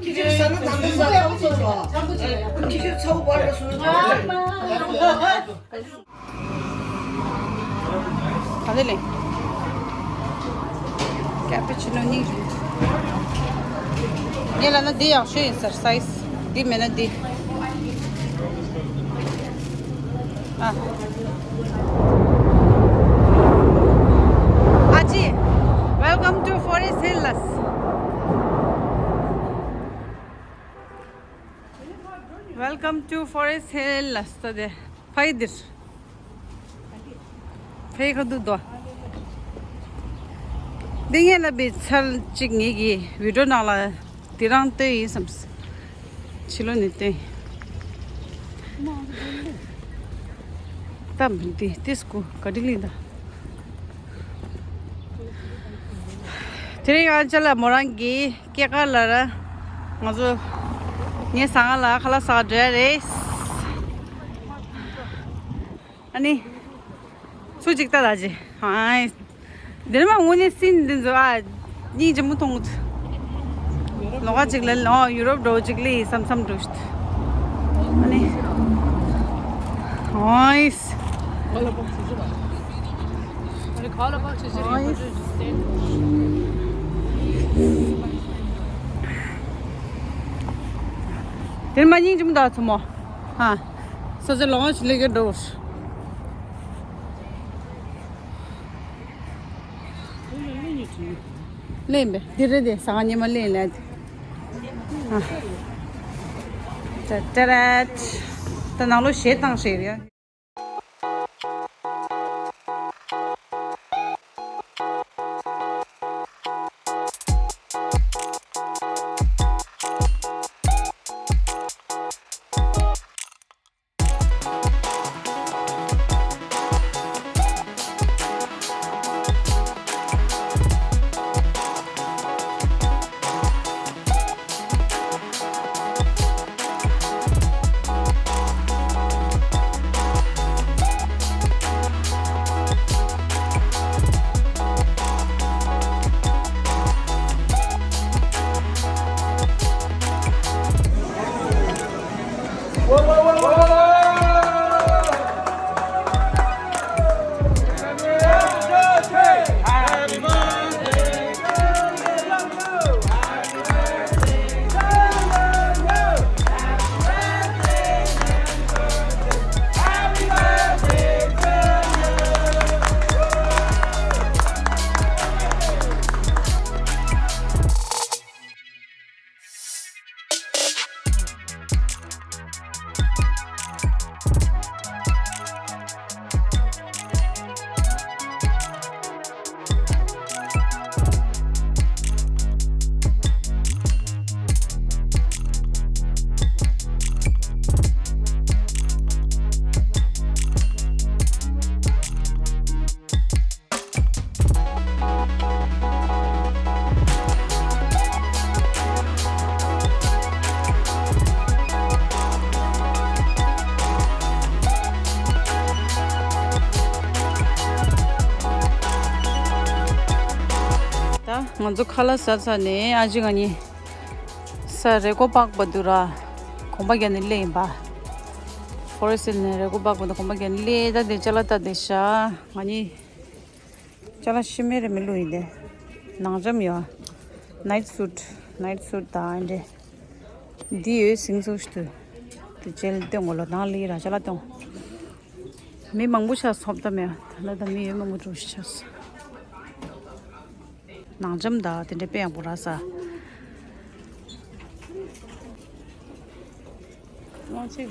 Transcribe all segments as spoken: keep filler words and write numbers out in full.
ཁྱི་ཁྱི་ཟ་ན་ནང་དུ་ཟ་ཚ་བོ་ཚོ་ལ། ཁྱི་ཁྱི་ཚ་བོ་བར་ལ་སོང་ཚ་བོ་ཚོ། ག་ལེ་ལེ། ཀེ་པུ་ཆི་ནོ་གཉིས་རེད། ངས་ལབ་ན་འདི་ཡག་ཤོས་ཡིན་ཟེར། སའི་ཛི་འདི་མེད་ན་འདི། ཨ། ཨ་ཅེ། Welcome to Forest Hills. Welcome to Forest Hills. ད་དེ་ཕ་ཡི་འདིར། ཕའི་ཁ་ཐུག་དོ། འདི་ངས་ལབ་པའི་ཚར་གཅིག་ངེད་ཀྱི་བི་ཌིའོ་ནང་ལ་དེ་རང་བཏོན་ཡིན་བསམ། ཕྱི་ལོགས་ནས་བཏོན་ཡིན། ད་འདི་ཏིས་ཀུ་ག་དི་ལི་ད། དེ་རིང་ང་ཅ་ལག་མོ་རང་གི་སྐྱེས་སྐར་ལ་ར་ང་ཚོ་ངའི་ཟ་ཁང་ལ་ཁ་ལག་ཟ་ག་འགྲོ་ཡ་རེད། ཨ་ནི། སུ་གཅིག་ལྟ་ད་ཅི། ཧའི། འདིར་མ་དངོས་གནས་སྲིན་འདི་ཚོ་ཨ། སྙིང་རྗེ་མོ་མཐོང་གི། ལོག་ག་ཅིག་ལ་ཨོ་ཡུ་རོབ་འགྲོ་ཅིག་ལི་བསམ་བསམ་འགྲོ་ཤི། ཨ་ནི། ཧའི། ཧའི། དེར་མ་སྙིང་རྗེ་མོ་ད་ཚོ་མོ། ཧ། ས་ཆ་ལོག་ཅིག་ལི་ག་འགྲོ། ལེན་པས་འདི་རེད་དེ་ཟ་ཁང་ཉི་མ་ལེན་ལས། ཨ། ཏ་ཏ་ར་ཏ། ད་ནང་ལོགས་གཞས་བཏང་ཤེས་རེད། ང་ཚོ་ཁ་ལག་ཟ་ཚར་ནས་ཨ་ཅེ་ང་གཉིས་ས་རེ་ཀོ་པག་པ་འདུག་ར། གོམ་པ་རྒྱག་ནས་སླེབས་ཡིན་པ། ཧྥོ་རེ་སི་ཊི་ནས་རེ་ཀོ་པག་པ་འདུག་གོམ་པ་རྒྱག་ནས་སླེབས། ད་དེ་ཅ་ལག་ལྟ་བསྡད་ཤག་ང་གཉིས་ཅ་ལག་ཤི་མེད་རེ་མི་བླུགས་ཡིན་ཏེ། ནང་འཇམ་ཡོད། ནའིཊ་སུཊ། ནའིཊ་སུཊ་དང་འདྲེ། འདི་ཡོད་སིང་སུ་ཞིག་ཏུ། དེ་ཅལ་སྟོན་གོ་ལོ་དང་ལི་ར་ཅ་ལག་སྟོན། མི་མང་པོ་ཤ་སོབ་ད་མེད། ད་ལྟ་མི་ཡོད་མང་པོ་འགྲོ་ཤག་ནང་འཇམ་ད་དེ་འདྲ་དཔེ་ཡག་པོ་ར་ས། དབང་ཆེ་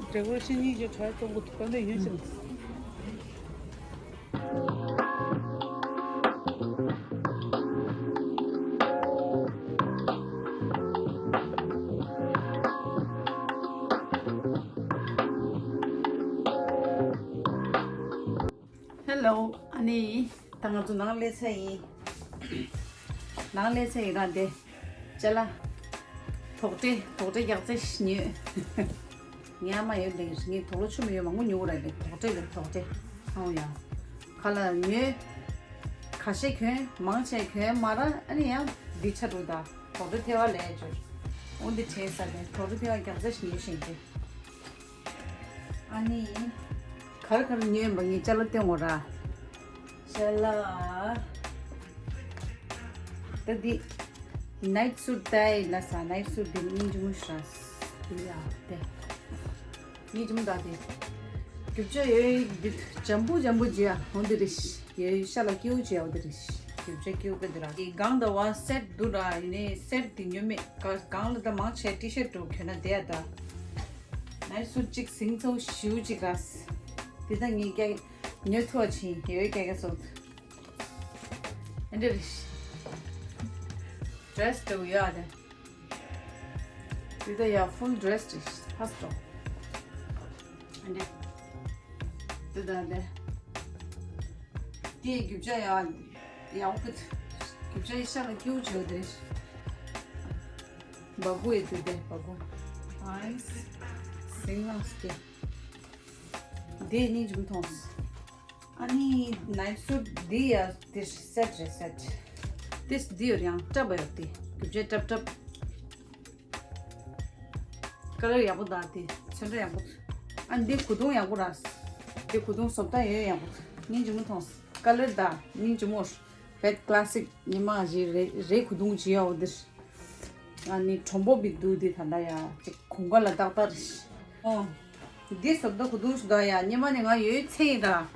འབྲས་བུ་ཆེ་གཉིས་ཀྱི་གྲལ་གཏོང་གི་ཐུག་པ་འདི་ཡོད་ཅིང་། Hello ཨ་ནི། ད་ང་ཚོ་ནང་སླེབས་ཚར་ཡིན། ནང་སླེབས་ཚར་ཡིན་ར་འདི། ཅ་ལག་དོག་ཏྲེ་དོག་ཏྲེ་རྒྱག་ཚད་ཉོས། ངའི་ཨ་མ་ཡོད་ལེ་ངའི་དོག་ལོ་ཆུ་མི་ཡོད་མང་པོ་ཉོ་གི་ར་ལེ་དོག་ཏྲེ་ལེ་དོག་ཏྲེ། ཨོ་ཡ། ཁ་ལག་ཉོས། ཁ་ཤས་གྱོན་མང་ཆེ་གྱོན་མ་ར་ཨ་ནི་ཡང་འདི་ཆ་འགྲོ་ད་དོག་ཏྲེ་ཐེ་བ་ལས་བྱོས། འོ་འདི་དྲན་ས་ལེ་དོག་ཏྲེ་ཐེ་བ་རྒྱག་ཚད་ཉོས་ཤིང་འདི། ཨ་ནི། གར་གར་ཉོས་པ་ངས་ཅ་ལག་སྟོན་འོ་ར། ཅ་ལག་ད་འདི། ནའིཊ་སུཊ་ད་ཡིན་ན་ས་ནའིཊ་སུཊ་འདི་སྙིང་རྗེ་མོ་ཤ་འདི་ཡ་དེ། སྙིང་རྗེ་མོ་ད་དེ། རྒྱུ་ཆ་ཡོད་འདི་འཇམ་པོ་འཇམ་པོ་བྱེད་ཡ་འོ་འདི་རེད། ཡོད་ཤ་ལ་སྐྱེའུ་བྱེད་ཡ་འོ་འདི་རེད། རྒྱུ་ཆ་སྐྱེའུ་ཀ་འདི་ར། གང་ད་བ་སེཊ་འདུག་ར་ཡིན་ནའི་སེཊ་འདི་ཉོ་མེད་གང་ལ་ད་མང་ཆེ་ཊི་ཤར་འགྲོ་གྱོན་ན་བསྡད་ཡ་ད། ནའིཊ་སུཊ་གཅིག་ཟིང་ཚོ་ཞིའུ་གཅིག་ར། དེ་ད་ངས་ཀྱ་ཉོ་ཐུ་བ་ཆེ་ཡོད་ཀྱ་ཀྱ་སོགས། ཨེ་འདྲ་རེད། ཌི་རེ་སི་འདྲ་བོ་ཡོད་ཨ་དེ། དེ་ད་ཡ་ཕུལ་ཌི་རེ་སི་རེད་ཧ་སོ། ཨེ་འདྲ། དེ་ད་དེ། དེ་རྒྱུ་ཆ་ཡ་ཡག་པོ། རྒྱུ་ཆ་ཡི་ཤ་ལ་སྐྱེའུ་བྱེད་དེ། སྦ་གུ་ཡི་དེ་དེ་སྦ་གུ། ཨའི་སི། ཟིང་ལ་སྐྱེ། དེ་གཉིས་ཅུང་མཐོང་། ཨ་ནི་ནའིཊ་སུཊ་འདི་ཡ་འདི་སེཊ་རེད་སེཊ། འདི་འདི་ཡོད་ཡང་སྲབ་པ་ཡོད་དེ། རྒྱུ་ཆ་སྲབ་སྲབ། ཀ་ལར་ཡག་པོ་འདུག་དེ་ཚོན་ཁྲ་ཡག་པོ། ཨ་འདི་གོས་ཐུང་ཡག་པོ་ར། འདི་གོས་ཐུང་བཟོ་ལྟ་ཡོད་ཡག་པོ། སྙིང་རྗེ་མོ་མཐོང་། ཀ་ལར་དང་སྙིང་རྗེ་མོ། ཝེད་ཀ་ལ་སིག་ཉི་མ་བཞི་རེ་རེ་གོས་ཐུང་བྱེད་ཡག་འོ་འདིར། ཨ་ནི་གྲོང་པོ་བི་འདུག་དེ་ད་ལྟ་ཡ་ཅིག་གོང་ཁ་ལ་ཏག་ཏག་རེད། ཨོ། འདི་བཟོ་ལྟ་གོས་ཐུང་ཞིག་འདུག་ཡ་ཉི་མ་ནི་ང་ཡོད་ཚེ་ཡིན་ར།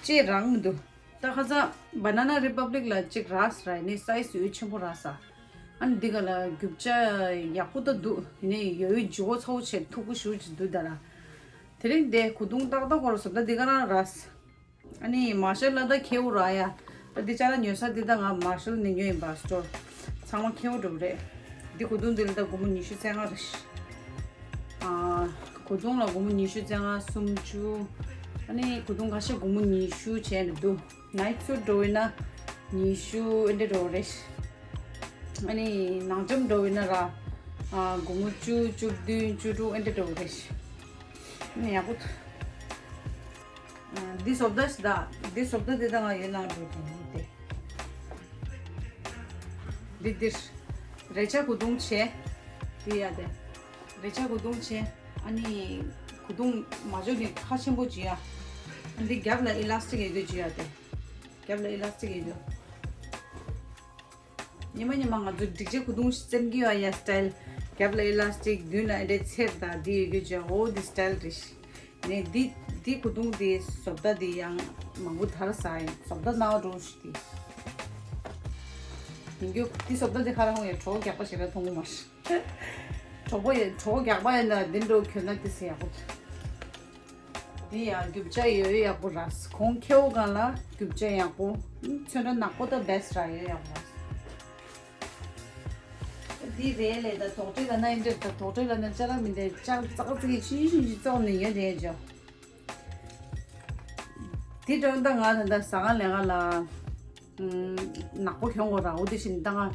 ཅེ་རང་མི་འདུག་ད་ཁ་སང་Banana Republic ལ་གཅིག་རག་སོང་ར་ནི་སའི་ཛི་ཡོད་ཆེན་པོ་རག་ས། ཨ་ནི་འདི་ག་ལ་རྒྱུ་ཆ་ཡག་པོ་ད་འདུག་ཡིན་ནའི་ཡོད་ཡོད་ལྗིད་ཁོག་ཚ་བོ་བྱས་མཐུག་པོ་ཞེ་པོ་ཅིག་འདུག་ད་ར། དེ་རིང་དེ་གོས་ཐུང་ཏག་ཏག་ཁོ་ར་བཟོ་ལྟ་འདི་ག་རང་རག་ས། ཨ་ནི་མར་ཤལ་ལ་ད་ཁེ་བོ་རག་ཡ། ད་འདི་ཅ་ལག་ཉོ་ས་འདི་ད་ང་མར་ཤལ་ནས་ཉོས་ཡིན་པ་སི་ཊོར། ཚང་མ་ཁེ་བོ་འགྲོ་གི་རེད། འདི་གོས་ཐུང་འདི་ལ་ད་སྒོར་མོ་ཉི་ཤུ་རྩ་ལྔ་རེད། ཨ། གོས་ཐུང་ལ་སྒོར་མོ་ཉི་ཤུ་རྩ་ལྔ་སུམ་ཅུ། ཨ་ནི་གོས་ཐུང་ཁ་ཤས་སྒོར་མོ་ཉི་ཤུ་བྱས་ནས་འདུག་ནའིཊ་སུཊ་འགྲོ་བས་ན་ཉི་ཤུ་ཨེ་འདྲ་འགྲོ་རེད། ཨ་ནི་ནང་འཇམ་འགྲོ་བས་ན་ར། ཨ། སྒོར་མོ་བཅུ་བཅུ་བདུན་བཅུ་དྲུག་ཨེ་འདྲ་འགྲོ་རེད། ཨ་ནི་ཡག་པོ་འདུག་འདི་བཟོ་ལྟ་ཞིག་ད། འདི་བཟོ་ལྟ་འདི་ད་ང་ཡོད་ནང་འགྲོ་གི་ཡིན་ཏེ། འདི་འདིར། རེ་ཆ་གོས་ཐུང་བྱས། འདི་ཡ་དེ། རེ་ཆ་གོས་ཐུང་བྱས། ཨ་ནི། གོས་ཐུང་མ་འཇོག་ནི་ཁ་ཆེན་པོ་བྱེད་ཡ། ཨ་འདི་རྒྱབ་ལ་ཨི་ལ་སི་ཊིག་ཡོད་དུས་བྱེད་ཡ་དེ། རྒྱབ་ལ་ཨི་ལ་སི་ཊིག་ཡོད་དུས། ཉི་མ་ཉི་མ་ང་ཚོ་སྒྲིག་ཆས་གོས་ཐུང་བཙེམ་གི་ཡོད་ཡ་སི་ཊལ། རྒྱབ་ལ་ཨི་ལ་སི་ཊིག་མདུན་ལ་ཨེ་འདྲའི་ཚེར་དང་འདི་ཡོད་རྒྱུ་ཅག་འོ་འདི་སི་ཊལ་རེད། ནས་འདི་འདི་གོས་ཐུང་འདི་བཟོ་ལྟ་འདི་ཡང་མང་པོ་དར་ས་ཡིན་བཟོ་ལྟ་ནང་འགྲོ་ཞིག་འདི། ཡིན་རྒྱུ་འདི་བཟོ་ལྟ་འདི་ཁ་ར་ཧོང་ཡ་གྲོགས་རྒྱག་པ་ཞེ་དྲག་མཐོང་གི་མ་རེད། གྲོགས་པོ་ཡ་གྲོགས་རྒྱག་པ་ཡིན་ན་འདི་འགྲོ་གྱོན་ན་འདི་སེ་ཡག་པོ། འདི་ཡང་རྒྱུ་ཆ་ཡོད་ཡག་པོ་ར། གོང་ཁེའུ་གང་ལ་རྒྱུ་ཆ་ཡག་པོ། ཚོན་ཁྲ་ནག་པོ་ད་བེ་སི་ཊི་ར་ཡོད་ཡག་པོ་ར། འདི་རེད་ལས་ད་དོག་ཁྲེ་ལ་ན་ཡིན་འདྲ་ད་དོག་ཁྲེ་ལ་ན་ཅ་ལག་མི་འདྲ་ཅག་ཙག་ཙིག་གི་ཆི་ཆི་ཆི་ཙོག་ནས་ཡོད་རེད་ཇོ། འདི་འདྲ་ད་ང་ད་ད་ཟ་ཁང་ལས་ཀ་ལ། ནག་པོ་གྱོན་དགོས་ར། འོ་དེ་བཞིན་ད་ང་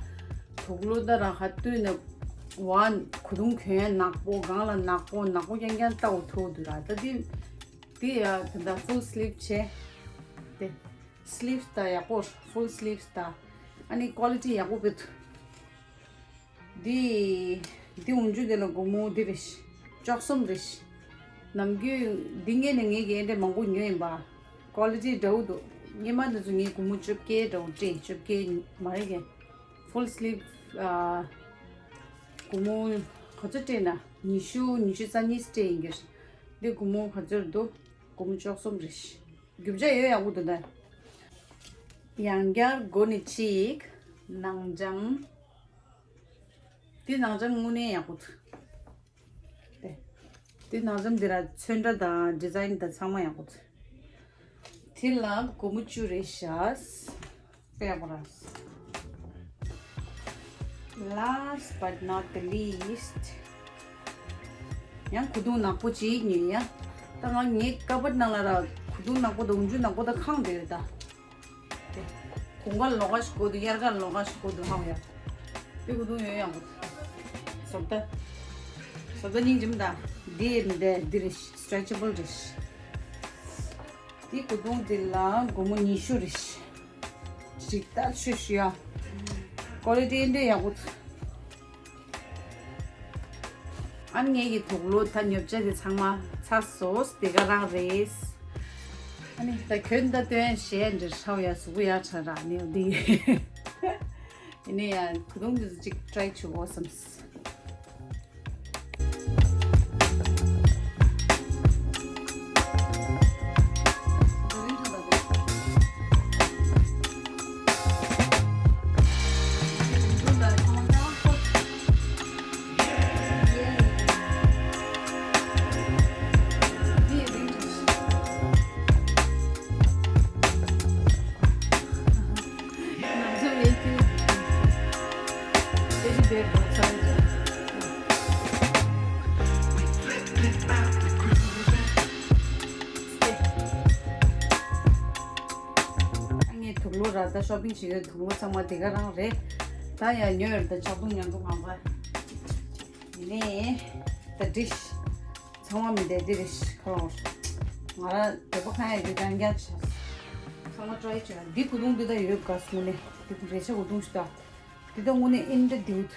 དུག་ལོ་ད་ར་ཧ་ཏུ་ནས་བ་གོས་ཐུང་གྱོན་ནག་པོ་སྒང་ལ་ནག་པོ་ནག་པོ་རྐྱང་རྐྱང་ལྟ་བུ་ཐུག་འདུག་ར། ད་དེ་དེ་ཡ་ད་ད་ཕུལ་སི་ལིབ་བྱས། དེ་སི་ལིབ་ད་ཡག་པོ་ཕུལ་སི་ལིབ་ད་ ཨ་ནི་ཀོ་ལི་ཊི་ཡག་པོ་བེད། འདི་འདི་འོག་འཇུག་དེ་ལ་སྒོར་མོ་འདི་རེད། བཅུ་གསུམ་རེད། ནམ་རྒྱུན་འདི་ངས་ནས་ངས་ཀྱི་ཨེ་འདྲས་མང་པོ་ཉོས་ཡིན་པ། ཀོ་ལི་ཊི་འདྲ་བོ་འདུག་སྔོན་མ་འདི་ཚོ་ངས་སྒོར་མོ་བཅོ་བརྒྱད་འདྲ་བོ་སྤྲད། བཅོ་བརྒྱད་མ་རེད་ཀྱི། ཕུལ་སི་ལིབ་ཨ། སྒོར་མོ་ག་ཚོད་སྤྲད་ན། ཉི་ཤུ་ཉི་ཤུ་རྩ་གཉིས་སྤྲད་ཡིན་གྱི། འདི་སྒོར་མོ་ག་ཚོད་འདུག་སྒོར་མོ་བཅུ་གསུམ་རེད། རྒྱུ་ཆ་ཡོད་ཡག་པོ་འདུག་ད། ཡང་བསྐྱར་སྒོ་ནས་གཅིག་ནང་འཇམ། འདི་ནང་འཇམ་དངོས་གནས་ཡག་པོ་འདུག་དེ་ནང་འཇམ་འདི་ར་ཚོན་ཁྲ་དང་ཌི་ཛའིན་དང་ཚང་མ་ཡག་པོ་འདུག་དེ་ལ་སྒོར་མོ་བཅུ་རེད་ཤག་དཔེ་ཡག་པོ་ར། Last but not the least. ཡང་གོས་ཐུང་ནག་པོ་གཅིག་ཉོས་ཡ། ད་ང་ངའི་ཀ་བཊ་ནང་ལ་ར་གོས་ཐུང་ནག་པོ་དང་འོག་འཇུག་ནག་པོ་དང་ཁེངས་བསྡད་ཡོད་ད། དེ། དགུན་ཁ་ལ་ལོགས་ཀ་ཞིག་གོན་འདུག་དབྱར་ཁ་ལ་ལོགས་ཀ་ཞིག་གོན་འདུག་ཧ་གོ་ཡ། དེ་གོས་ཐུང་ཡོད་ཡག་པོ། བཟོ་ལྟ། བཟོ་ལྟ་སྙིང་རྗེ་མོ་ད། འདི་འདི་འདི་རེད། སི་ཊེ་ཆི་བལ་རེད། འདི་གོས་ཐུང་འདི་ལ་སྒོར་མོ་ཉི་ཤུ་རེད། ཅིག་ལྟ་ཆོས་ཞུ་ཡ། ཀོ་ལི་ཊི་འདྲ་ཡག་པོ། ཨ་ནི་ངེད་ཀྱི་དུག་ལོག་ད་ཉོ་ཆ་དེ་ཚང་མ་ཚར་སོང་། དེ་ག་རང་རེད། ཨ་ནི་ད་གྱོན་ད་སྟོན་ཞེས་འདྲི་ཧ་གོ་ཡ། གཟུགས་པོ་ཡག་ཆགས་ར་ནི་འདི། ཡིན་ནའི་ཡང་གོས་ཐུང་འདི་ཚོ་གཅིག་ཊ་རའི་བྱེད་དགོས་བསམས། ངས་དུག་ལོག་ར་ད་ཤོ་པིང་བྱེད་ཡོད། དུག་ལོག་ཚང་མ་དེ་ག་རང་རེད། ད་ཡང་ཉོས་ཡོད། ད་ཆག་འཐུང་ཉམས་འཐུང་གང་ག་ཡིན་ནའི་ད་འདི་ཚང་མ་མི་བདེ་འདི་རེད་ཁ་ལོ། ང་ར་བོད་པ་ཁ་ཡ་ཡོད་ཀྱང་རྒྱ་ཆ། ཚང་མ་ཊ་རའི་བྱེད་ཡ། འདི་གོས་ཐུང་འདི་ད་ཡོད་ག་སོང་ནས་འདི་རེ་ཆ་གོས་ཐུང་ཞིག་ད། འདི་ད་དངོས་གནས་ཨིན་འདྲ་འདིའུ།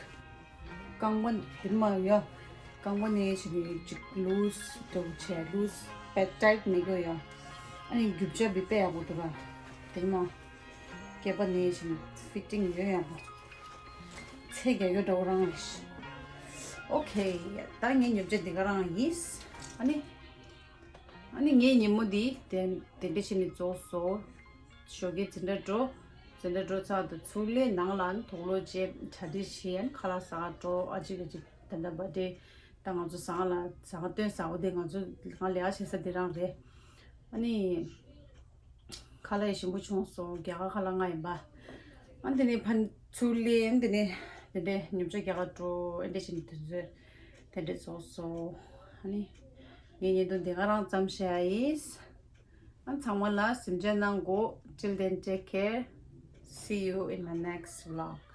རྐང་པ་ཕེར་མ་ཡ། རྐང་པ་ནས་བྱས་ནས་ཅིག་ལུས་འདྲ་བོ་བྱས། ལུས་པད་ཊའིཊ་མེད་གོ་ཡ། ཨ་ནི་རྒྱུ་ཆ་བི་དཔེ་ཡག་པོ་འདུག་ར། དེ་མ། སྐེད་པ་ནས་བྱས་ནས་ཕི་ཊིང་ཡོད་ཡག་པོ། ཚད་རྒྱག་ཡོད་འདྲ་བོ་རང་རེད། ཨོ་ཁེ། ད་ངའི་ཉོ་ཆ་འདི་ག་རང་ཡིན། ཨ་ནི། ཨ་ནི་ངའི་ཉིན་མོ་འདི་དེ་དེ་འདྲ་བྱས་ནས་རྫོགས་སོང་། ཞོགས་ཀས་འཛིན་གྲྭ་འགྲོ། འཛིན་གྲྭ་འགྲོ་ཚར་དུས་ཚུར་ལས་ནང་ལ་དུག་ལོག་བྱས། གྲ་སྒྲིག་བྱས། ཁ་ལག་ཟ་ག་འགྲོ། ཨ་ཅིག་ཨ་ཅིག་ད་ལྟ་བར་ཌེ། ད་ང་ཚོ་ཟ་ཁང་ལ་ཟ་ཁང་སྟོན་ཟ་བ་དེ་ང་ཚོ་ང་ལས་ཀ་བྱེད་ས་དེ་རང་རེད། ཨ་ནི། ཁ་ལག་ཞིམ་པོ་བྱུང་སོང་། རྒྱ་གར་ཁ་ལག་ལྔ་ཡིན་པ། ཨ་དེ་ནས་ཕན་ཚུར་ལེན། དེ་ནས་དེ་འདྲས་ཉོ་ཆ་རྒྱག་ག་འགྲོ། ཨེ་འདྲས་བྱས་ནས་དུས་ཚོད་དེ་འདྲས་རྫོགས་སོང་། ཨ་ནི་ངའི་བརྙན་ཐུང་དེ་ག་རང་ཙམ་བྱས་ཡིན། ཨ་ཚང་མ་ལ་གཟིམ་འཇག་གནང་དགོས། Till then, take care. See you in my next vlog.